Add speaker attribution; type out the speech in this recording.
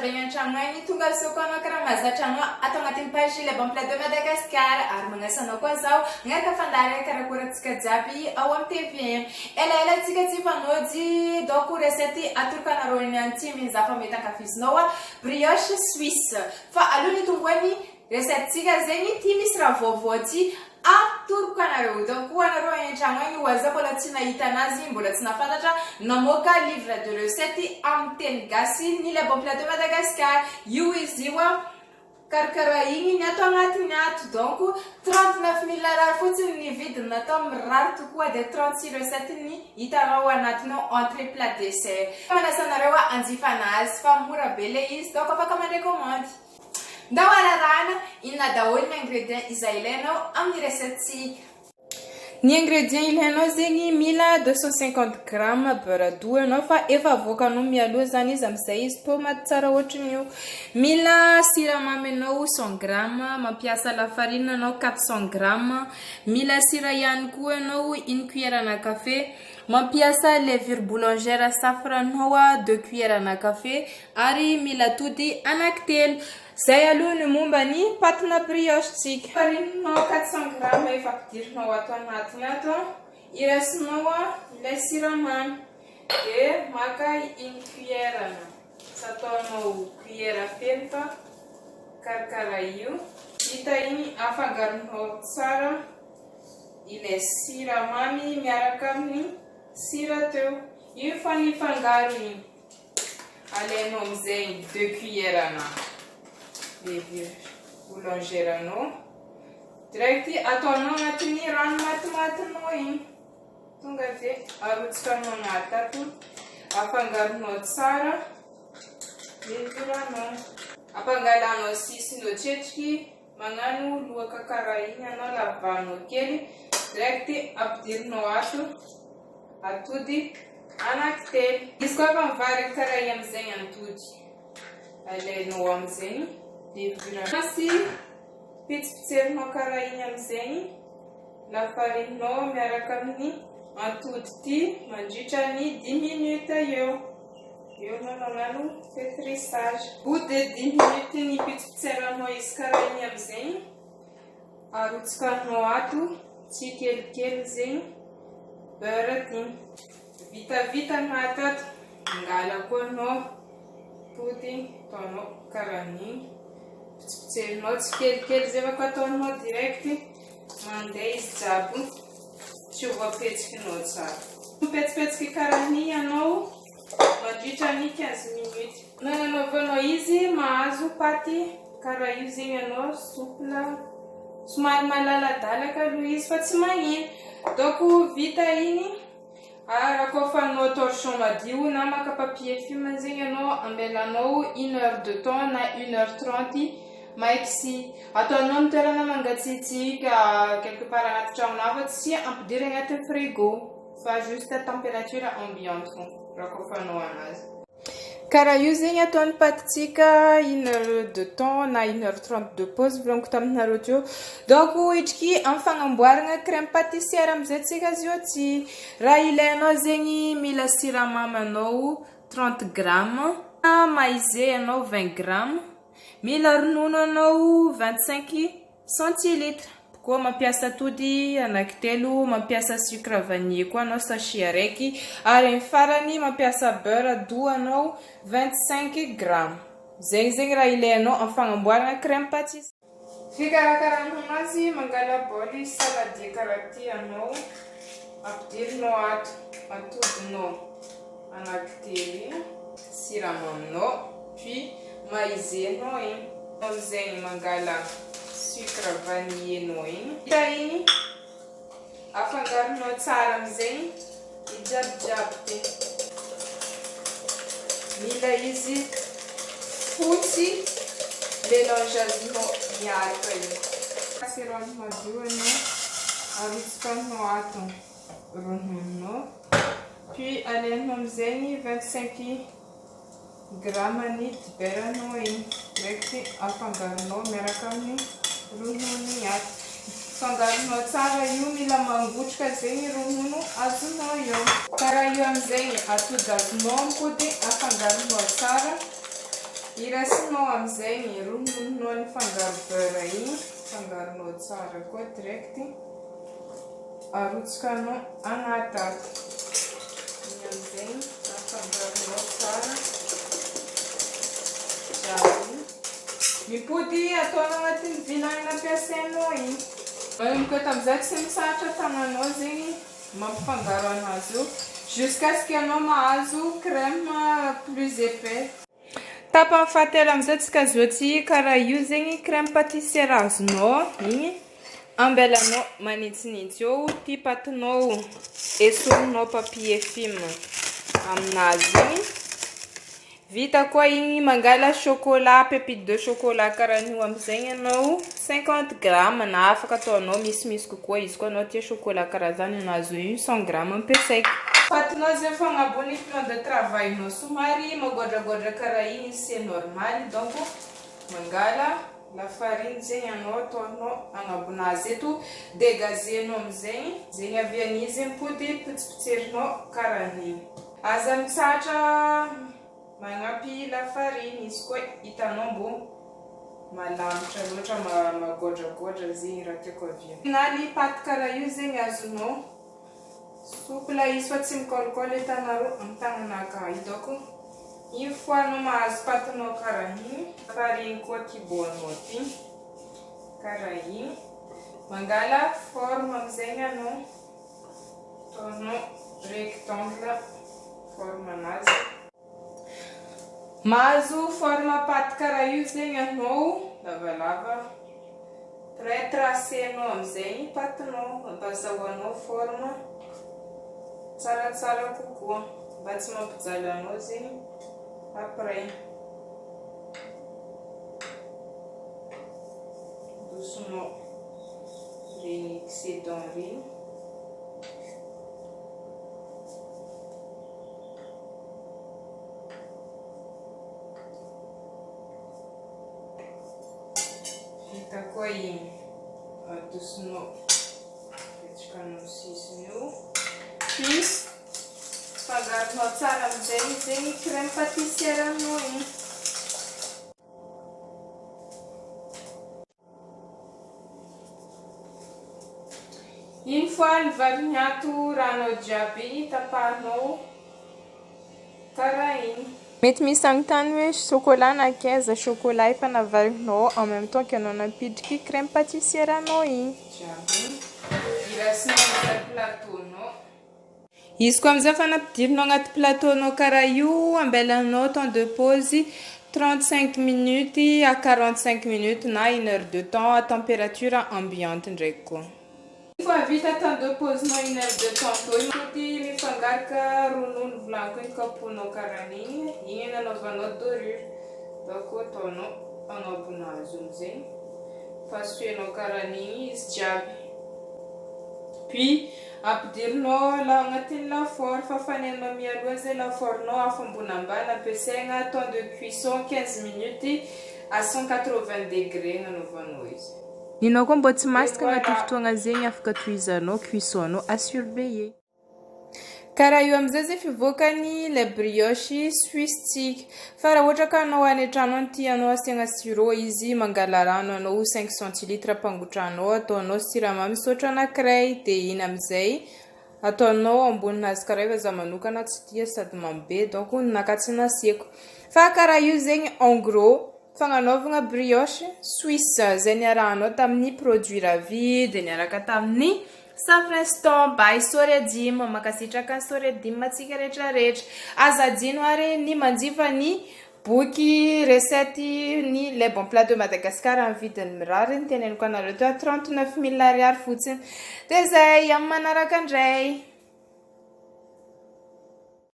Speaker 1: jiaby agny an-tragno agny, tonga soa koa anao karaha mahazatra anao ato agnatin'ny page Le Bon Plat de Madagascar ary magnasa anao koa zaho agnaraka fandaharana karakorantsika jiaby ao amin'ny tvm. Elaela antsika tsy hifanojy donc recette atoroko anareo niany ty mino za fa mety ankafizinao a brioche suisse fa aloha ny hitomboan'ny recette tsika zegny ty misy raha vaovao ty Atoroko anareo donc ho anareo any antragno agny ho aza mbola tsy nahita anazy mbola tsy nafantatra namoaka livre de recette amin'ny teny gasy ny Le Bon Plat de Madagascar io izy io a karakaraha igny ny ato agnatiny ato donc 39 000 ariary fotsiny ny vidiny natao mirary tokoa dia 36 recette ny hitanao anatiny ao, entrée, plat, dessert. Manasa anareo hanjifa anazy fa mora be le izy donc afaka mandray commande. Ndao ararahana inona daholo ny ingrédients izay ilainao amin'ny recette-tsika. Ny ingrédients ilainao zegny, mila 250 grammes beurre doux ianao fa efa avoakanao mialoha zany izy amin'izay izy tomate tsara ohatran'io. Mila siramamy ianao 100 grammes, mampiasa lafarine anao 400 grammes, mila sira ihany koa ianao une cuillère à café, mampiasa levure boulangère safranao 2 cuillères à café ary mila atody anankitelo. Zay aloha ny momba ny pâte-na brioche-tsika. Farinenao 400 grammes efa ampidirinao ato anatiny ato, iraisinao ilay siramamy dia maka une cuillère, tsy ataonao cuillère feno fa karakara io. Vita iny, afangaronao tsara ilay siramamy miaraka amin'ny sira teo. Io efa nifangaro iny. Alainao amizay 2 cuillères na levure boulangère anao direct, ataonao agnatin'ny rano matimatinao igny, tonga de arotsakanao anaty ato, afangaronao tsara levure anao, ampangalanao sisiny otretriky magnano loaka karaha igny anao, lavanao kely, direct ampidirinao ato atody anankitelo. Izy koa efa mivariky karaha igny amizay atody, alainao amizay levure sy pitsipitserinao karaha igny amizay lafarinao miaraka amin'ny atody ty mandritra ny 10 minutes eo eo anao magnano pétrissage. Bout de 10 minutes ny pitsipitseranao izy karaha igny amizay, arotsakanao ato tsikelikely zegny beurre ty. Vitavita anaty ato, mangala koa anao atody, ataonao karahan'igny, pitsipitserinao tsikelikely zay afaka ataonao direct mandeha izy jiaby, tsy ho voapetsikinao tsara. Mipetsipetsiky karahan'igny anao mandritra ny 15 minutes. Nananaovanao izy mahazo paty karaha io zegny anao, souple, somary malaladalaka aloha izy fa tsy magnino. Donc vita igny, rakofanao torchon madio na maka papier film zegny anao, ambelanao une heure de temps na 1h30 maiky, ataonao amin'ny toerana mangatsiatsiaka quelque part agnaty tragnonao fa tsy ampidiry agnatin'ny frigo fa juste température ambiante fô rakofanao anazy. Karaha io zegny ataon'ny paty-tsika une heure de temps na 1h30 de pause volaniko taminareo teo. Donc hitriky amin'ny fagnamboarana crème pâtissière amizay tsika izy io ty. Raha ilainao zegny, mila siramamy anao 30 grammes, maïzena anao 20 grammes, mila ronono anao 25 centilitres. Koa mampiasa atody anankitelo, mampiasa sucre vanille koa anao sachet araiky, ary ny farany mampiasa beurre doux anao 25 grammes. Zegny zegny raha ilainao amin'ny fagnamboarana crème pâtissière. Fikarakarana anazy, mangala baoly saladier karaha ty anao, ampidirinao ato atodinao anankitelo igny, siramaminao, puis maïzenao igny. Amizegny mangala sucre vanillenao igny. Vita igny, afangaronao tsara amizay i jiabijiaby ty. Mila izy fotsy mélange azonao miaraka io. Casserole madio anao, arotsakanao ato ronononao, puis alainao amizay 25 grammes ny dibera-nao igny, direct afangaronao miaraka amin'ny ronono igny ato. Fangaronao tsara io, mila mangotraka zegny ronono azonao eo. Karaha io amizay atody azonao mipody, afangaronao tsara. Irasinao amin'izay ny ronononao ny fangaro beurre igny, fangaronao tsara koa direct, arotsakanao anaty ato. Igny amin'izay afangaronao tsara jiaby. Mipody ataonao agnatin'ny vilagny nampiasainao igny. Manomboka tamin'izay tsy mitsahatra tagnanao zegny mampifangaro anazy io jusqu'à ce que anao mahazo crème plus épais. Tapany fahatelo amin'izay tsika azotsy karaha io zegny crème pâtissière azonao igny ambelanao manintsinitsy eo ty patinao esorinao papier film aminazy igny. Vita koa igny mangala chocolat pépite de chocolat karaha an'io amin'izay ianao 50 grammes na afaka ataonao misimisy kokoa izy koa anao tia chocolat karaha zany anazy io 100 grammes ampiasaiko. Patinao zay fa agnabon'ny plan de travail-nao somary magoadragoadra karaha igny izy, c'est normal, donc mangala lafariny zegny anao ataonao agnabonazy eto, dégazenao amizegny zegny avian'izy mipody potsipotserinao karaha an'igny. Aza mitsahatra magnampy lafariny izy koa hitanao mbô malamitra loatra, magoadragoadra zegny raha tiako aviana. Finaly paty karaha io zegny azonao souple izy fa tsy mikôlikôly hitanareo amin'ny tagnanakahy io, donc une fois anao mahazo patinao karaha igny, farine koa kiboanao ty karaha igny, mangala forme amizegny anao, ataonao rectangle forme anazy. Mahazo forme paty karaha io zegny anao lavalava, après tracenao amizay patinao mba azahoanao forme tsaratsara kokoa mba tsy mampijaly anao zegny après. Dosonao regny excédent regny. Vita koa igny, adosonao apetrakanao sisiny eo, puis fangaronao tsara amizay zegny crème pâtissière anao igny. Une fois ny vary miato ranao jiaby igny tapahanao karaha igny. Mety misy hanontany hoe chocolat nankaiza? Chocolat efa navarinao en même temps que anao nampidriky crème pâtissière anao igny. Jiaby igny. Irasinao anaty plateau-nao. Izy koa amizay fa nampidirinao agnaty plateau-nao karaha io, ambelanao temps de pause 35 minutes à 45 minutes na une heure de temps à température ambiante ndraiky koa. Fa vita temps de pause-nao une heure de temps teo igny, mety mifangaraka ronono volaniko igny kapohinao karaha an'igny, igny nanaovanao dorure. Donc ataonao agnabonazy amizay, pasohenao karaha an'igny izy jiaby. Puis ampidirinao la agnatin'ny lafaoro, fafanenao mialoha zay lafaoronao afo ambony ambany ampiasaigna, temps de cuisson 15 minutes à 180 degrés nanaovanao izy. Ninao koa mbô tsy masaka agnaty fotoagna zegny afaka tohizanao cuisson-nao à surveiller. Karaha io amizay zay fivoakany le brioche suisse-tsika. Fa raha ohatra ka anao any an-trano any tianao asiagna sirop izy, mangala rano anao 5 centilitres ampangotranao, ataonao siramamy sotro anankiray, dia iny amizay ataonao amboninazy karaha io fa za manokana tsy tia sady mamy be donc ninakahy tsy nasiako. Fa karaha io zegny en gros fagnanaovagna brioche suisse zay niarahanao tamin'ny produit Ravi dia niaraka tamin'ny Safrinston by Soredim. Mankasitraka ny Soredim antsika rehetrarehetra. Aza adino ary ny manjifa ny boky recette ny Les Bons Plats de Madagascar amin'ny vidiny mirary ny teneniko anareo teo 39 000 ariary fotsiny. Dia zay amin'ny manaraka indray.